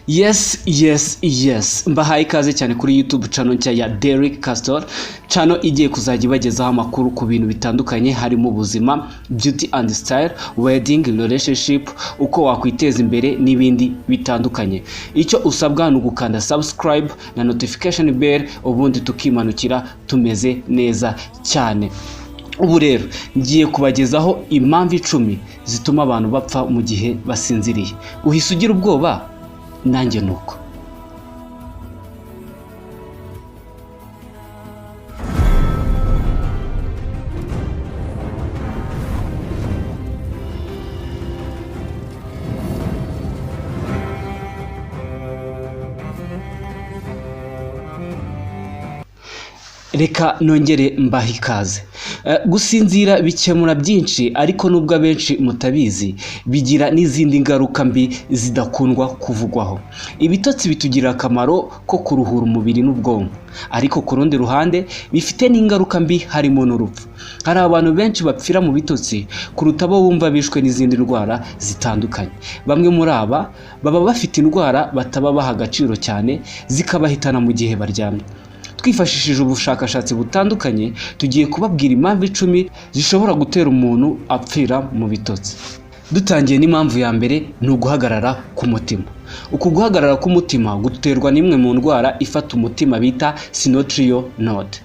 Yes, mbahaye ikaze cyane kuri YouTube channel nshya ya Derrick Castor, channel igiye kuzajya ibagezaho amakuru ku bintu bitandukanye, harimo ubuzima, beauty and style, wedding, relationship, uko wakwiteza imbere n'ibindi bitandukanye. Icyo usabwa ni ugukanda subscribe na notification bell, ubundi tukimanukira tumeze neza cyane. Ubu rero ngiye kubagezaho impamvu 10 zituma abantu bapfa mu gihe basinziriye. Uhise ugira ubwoba? Nanjye nuko. Reka nongere mbahe ikaze. Gusinzira bikemura byinshi, ariko nubwo abenshi mutabizi, bigira n'izindi ngaruka mbi zidakundwa kuvugwaho. Ibitotsi bitugirira akamaro ko kuruhura umubiri n'ubwonko, ariko ku rundi ruhande bifite n'ingaruka mbi, harimo n'urupfu. Hari abantu benshi bapfira mu bitotsi kuruta abo bumva bishwe n'izindi ndwara zitandukanye. Bamwe muri aba baba bafite indwara bataba baha agaciro cyane, zikabahitana mu gihe baryamye. Twifashishije ubushakashatsi butandukanye, tugiye kubabwira impamvu 10 zishobora gutera umuntu apfira mu bitotsi. Dutangiye n'impamvu ya mbere, ni uguhagarara k'umutima. Uku guhagarara k'umutima guterwa n'imwe mu ndwara ifata umutima bita sinoatrial node.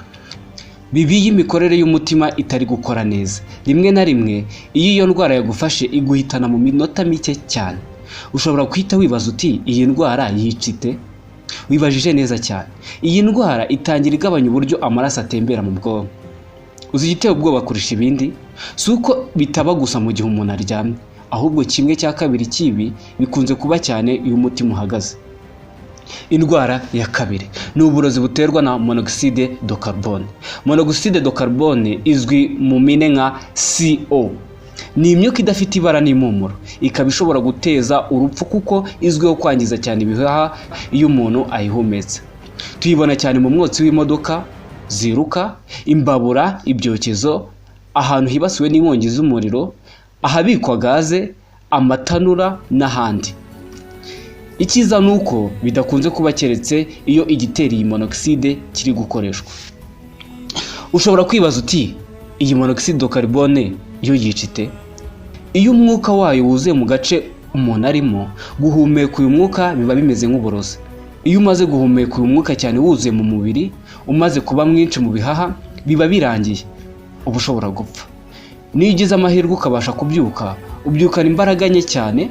Bibi iyo imikorere y'umutima itari gukora neza. Rimwe na rimwe iyo iyo ndwara yagufashe, iguhitana mu minota mike cyane. Ushobora guhita wibaza uti: "Iyi ndwara yica ite?" Wibajije neza cyane. Iyi ndwara itangira igabanya uburyo amaraso atembera mu bwonko. Uzi igiteye ubwoba kurusha ibindi? Si uko bitaba gusa mu gihe umuntu aryamye, ahubwo kimwe cya kabiri cy'ibi bikunze kuba cyane iyo umutima uhagaze. Indwara ya kabiri ni uburozi buterwa na monoxyde de carbone. Monoxyde de carbone izwi mu mpine nka CO. Ni imyuka idafite ibara n'impumuro, ikaba ishobora guteza urupfu kuko izwiho kwangiza cyane ibihaha iyo umuntu ayihumetse. Tuyibona cyane mu mwotsi w'imodoka ziruka, imbabura, ibyokezo, ahantu hibasiwe n'inkongi z'umuriro, ahabikwa gaze, amatanura n'ahandi. Icyiza ni uko bidakunze kuba, keretse iyo igitera iyi monoxyde kiri gukoreshwa. Ushobora kwibaza uti: "Iyi monoxyde de carbone yo yica ite?" Iyo umwuka wayo wuzuye mu gace umuntu arimo, guhumeka uyu mwuka biba bimeze nk'uburozi. Iyo umaze guhumeka uyu mwuka cyane wuzuye mu mubiri, umaze kuba mwinshi mu bihaha, biba birangiye, uba ushobora gupfa. Niyo ugize amahirwe ukabasha kubyuka, ubyukana imbaraga nke cyane,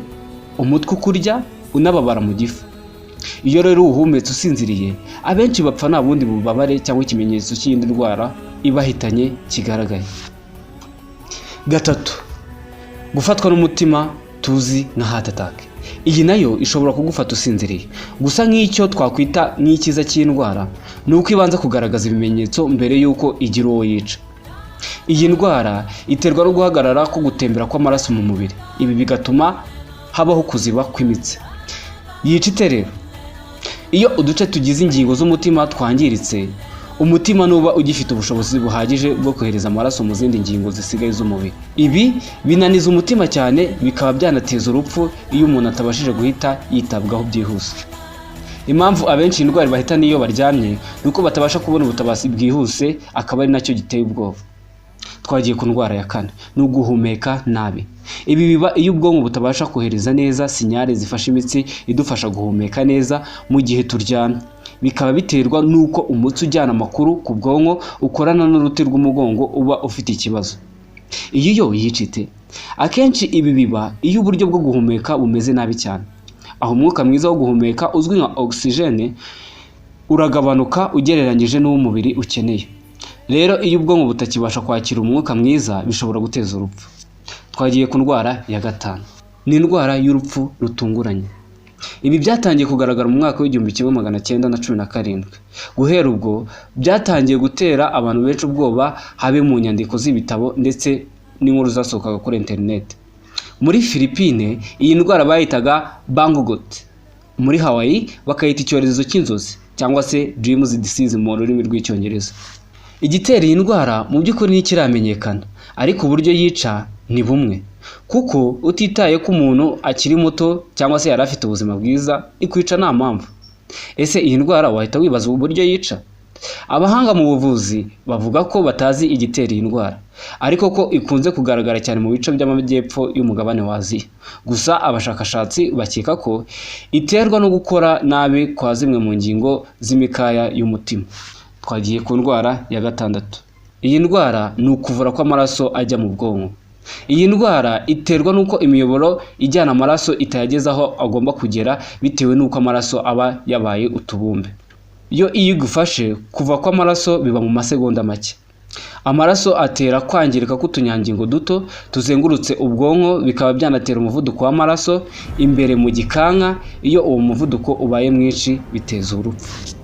umutwe ukurya, unababara mu gifu. Iyo rero uwuhumetse usinziriye, abenshi bapfa nta bundi bubabare cyangwa ikimenyetso cy'iyindi ndwara ibahitanye kigaragaye. Gatatu, gufatwa n'umutima tuzi nka heart attack. Iyi nayo ishobora kugufata usinziriye. Gusa nk'icyo twakwita nk'icyiza cy'indwara ni uko ibanza kugaragaza ibimenyetso mbere y'uko igira uwo yica. Iyi ndwara iterwa no guhagarara ko gutembera kw'amaraso mu mubiri, ibi bigatuma habaho kuziba kw'imitsi. Yica ite rero? Iyo uduce tugize ingingo z'umutima twangiritse, umutima nuba ugifite ubushobozi buhagije bwo kohereza amaraso mu zindi ngingo zisigaye z'umubiri. Ibi binaniza umutima cyane, bikaba byanateza urupfu iyo umuntu atabashije guhita yitabwaho byihuse. Impamvu abenshi indwara bahitana iyo baryamye ni uko batabasha kubona ubutabazi bwihuse, akaba ari nacyo giteye ubwoba. Twagiye ku ndwara ya kane, ni uguhumeka nabi. Ibi biba iyo ubwonko butabasha kohereza neza signal zifasha imitsi idufasha guhumeka neza mu gihe turyamye. Bikaba biterwa n'uko umutsi ujyana amakuru ku bwonko ukorana n'uruti rw'umugongo uba ufite ikibazo. Iyi yo yica ite? Akenshi ibi biba iyo uburyo bwo guhumeka bumeze nabi cyane, aho umwuka mwiza wo guhumeka uzwi nka oxygène uragabanuka ugereranyije n'uw'umubiri ukeneye. Rero iyo ubwonko butakibasha kwakira umwuka mwiza, bishobora guteza urupfu. Twagiye ku ndwara ya gatanu, ni indwara y'urupfu rutunguranye. Ibi byatangiye kugaragara mu mwaka w'1917. Guhera ubwo byatangiye gutera abantu benshi ubwoba, habe mu nyandiko z'ibitabo ndetse n'inkuru zasohokaga kuri interineti. Muri Filipine iyi ndwara bayitaga bangungot, muri Hawaii bakayita icyorezo cy'inzozi cyangwa se dreams disease mu rurimi rw'Icyongereza. Igitera iyi ndwara mu by'ukuri ntikiramenyekana, ariko uburyo yica ni bumwe. Kuko utitaye ko umuntu akiri muto cyangwa se yari afite ubuzima bwiza, ikwica nta mpamvu. Ese iyi ndwara wahita wibaza uburyo yica? Abahanga mu buvuzi bavuga ko batazi igitera iyi ndwara, ariko ko ikunze kugaragara cyane mu bice by'amajyepfo y'umugabane wa Aziya. Gusa abashakashatsi bakeka ko iterwa no gukora nabi kwa zimwe mu ngingo z'imikaya y'umutima. Twagiye ku ndwara ya gatandatu. Iyi ndwara ni ukuvura kw'amaraso ajya mu bwonko. Iyi ndwara iterwa n'uko imiyoboro ijyana amaraso itayageza aho agomba kugera, bitewe n'uko amaraso aba yabaye utubumbe. Yo iyo igufashe, kuva kw'amaraso biba mu masegonda make. Amaraso atera kwangirika k'utunyangingo duto tuzengurutse ubwonko, bikaba byanatera umuvuduko w'amaraso imbere mu gikanka. Iyo uwo muvuduko ubaye mwinshi, biteza urupfu.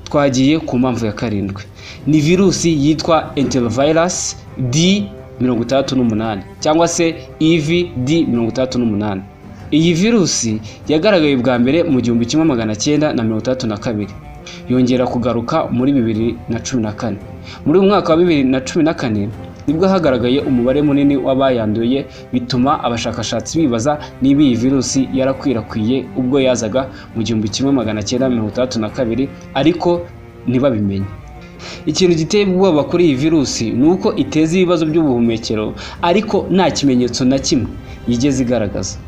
Twagiye ku mpamvu ya karindwi, ni virusi yitwa Enterovirus D68 cyangwa se EVD 68. Iyi virusi yagaragaye bwa mbere mu 1962, yongera kugaruka muri 2014. Muri uyu mwaka wa 2014 nibwo hagaragaye umubare munini w'abayanduye, bituma abashakashatsi bibaza niba iyi virusi yarakwirakwiye ubwo yazaga mu 1962, ariko ntibabimenye. Ikintu giteye ubwoba kuri iyi virusi ni uko iteza ibibazo by'ubuhumekero, ariko nta kimenyetso na kimwe yigeze igaragaza.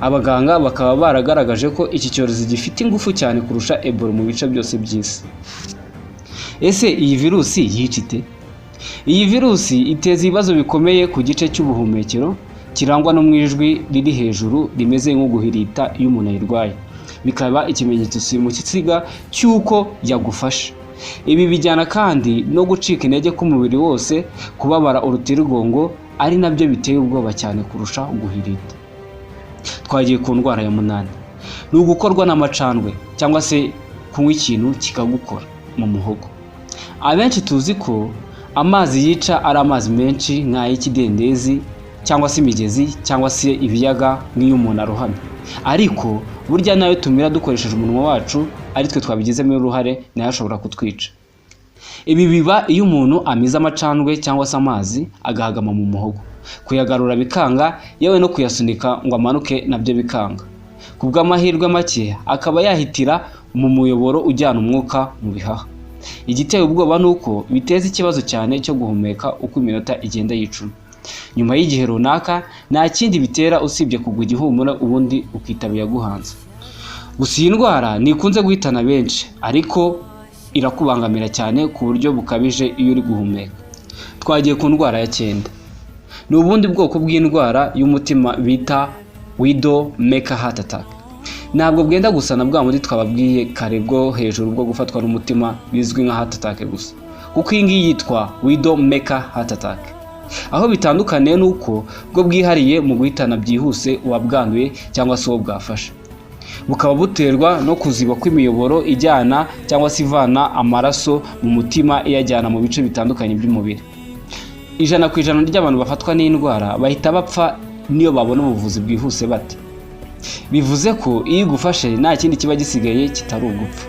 Abaganga bakaba baragaragaje ko iki cyorezo gifite ingufu cyane kurusha Ebola mu bice byose by'isi. Ese iyi virusi yica ite? Iyi virusi iteza ibibazo bikomeye ku gice cy'ubuhumekero, kirangwa no mu ijwi riri hejuru rimeze nko guhirita iyo umuntu ayirwaye, bikaba ikimenyetso simusiga cy'uko yagufashe. Ibi bijyana kandi no gucika intege k'umubiri wose, kubabara urutirigongo, ari nabyo biteye ubwoba cyane kurusha guhirita. Twagiye ku ndwara ya munani, ni ugukorwa n'amacandwe cyangwa se kunywa ikintu kikagukora mu muhogo. Abenshi tuzi ko amazi yica ari amazi menshi nk'ay'ikidendezi cyangwa se imigezi cyangwa se ibiyaga, nk'iyo umuntu arohamye, ariko burya nayo tumira dukoresheje umunwa wacu, ari twe twabigizemo uruhare, nayo ashobora kutwica. Ibi biba iyo umuntu amize amacandwe cyangwa se amazi agahagama mu muhogo, kuyagarura bikanga, yewe no kuyasunika ngo amanuke nabyo bikanga. Ku bw'amahirwe make akaba yahitira mu muyoboro ujyana umwuka mu bihaha. Igiteye ubwoba ni uko biteza ikibazo cyane cyo guhumeka uko iminota igenda yicuma. Nyuma y'igihe runaka nta kindi bitera usibye kugwa igihumure, ubundi ukitaba iyaguhanze. Gusa iyi ndwara ntikunze guhitana benshi, ariko irakubangamira cyane ku buryo bukabije iyo uri guhumeka. Twagiye ku ndwara ya cyenda, ni ubundi bwoko bw'indwara y'umutima bita widow maker heart attack. Ntabwo bwenda gusa na bwa bundi twababwiye kare bwo hejuru bwo gufatwa n'umutima bizwi nka heart attack gusa, kuko iyi ngiyi yitwa widow maker heart attack. Aho bitandukaniye ni uko bwo bwihariye mu guhitana byihuse uwabwanduye cyangwa se uwo bwafashe, bukaba buterwa no kuziba kw'imiyoboro ijyana cyangwa se ivana amaraso mu mutima iyajyana mu bice bitandukanye by'umubiri. 100% ry'abantu bafatwa n'indwara bahita bapfa niyo babona ubuvuzi bwihuse bate. Bivuze ko iyo igufashe nta kindi kiba gisigaye kitari ugupfa.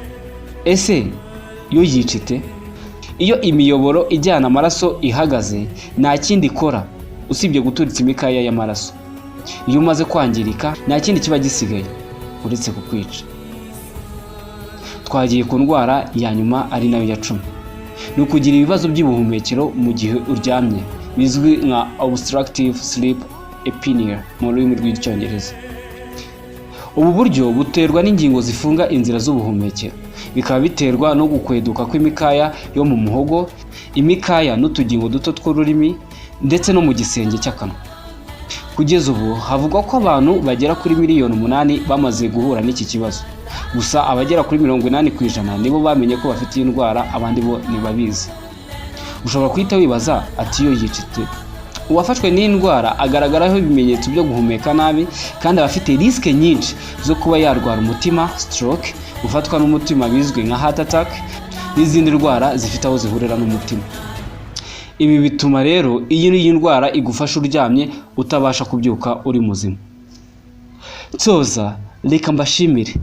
Ese yo yica ite? Iyo imiyoboro ijyana amaraso ihagaze, nta kindi ikora usibye guturitsa imikaya y'amaraso. Iyo umaze kwangirika, nta kindi kiba gisigaye uretse kukwica. Twagiye ku ndwara ya nyuma, ari nayo ya 10, ni ukugira ibibazo by'ubuhumekero mu gihe uryamye, bizwi nka obstructive sleep apnea mu rurimi rw'Icyongereza. Ubu buryo buterwa n'ingingo zifunga inzira z'ubuhumekero, bikaba biterwa no gukweduka kw'imikaya yo mu muhogo, imikaya n'utugingo duto tw'ururimi, ndetse no mu gisenge cy'akanwa. Kugeza ubu havugwa ko abantu bagera kuri miliyoni 8 bamaze guhura n'iki kibazo. Gusa abagera kuri 80% nibo bamenye ko bafite iyi ndwara, abandi bo ntibabizi. Ushobora guhita wibaza ati: "Yo yica ite?" Uwafashwe n'iyi ndwara agaragaraho ibimenyetso byo guhumeka nabi, kandi aba afite risque nyinshi zo kuba yarwara umutima, stroke, gufatwa n'umutima bizwi nka heart attack, n'izindi ndwara zifite aho zihurira n'umutima. Ibi bituma rero iyo iyi ndwara igufasha uryamye, utabasha kubyuka uri muzima. Nsoza, reka mbashimire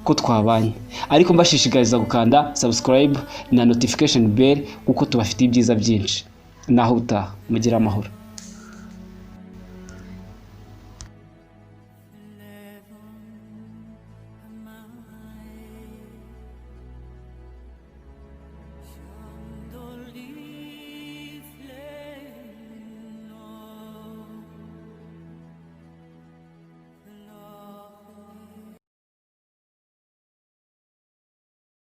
ko twabanye, ariko mbashishikariza gukanda subscribe na notification bell, kuko tubafitiye ibyiza byinshi. Naho utaha, mugire amahoro.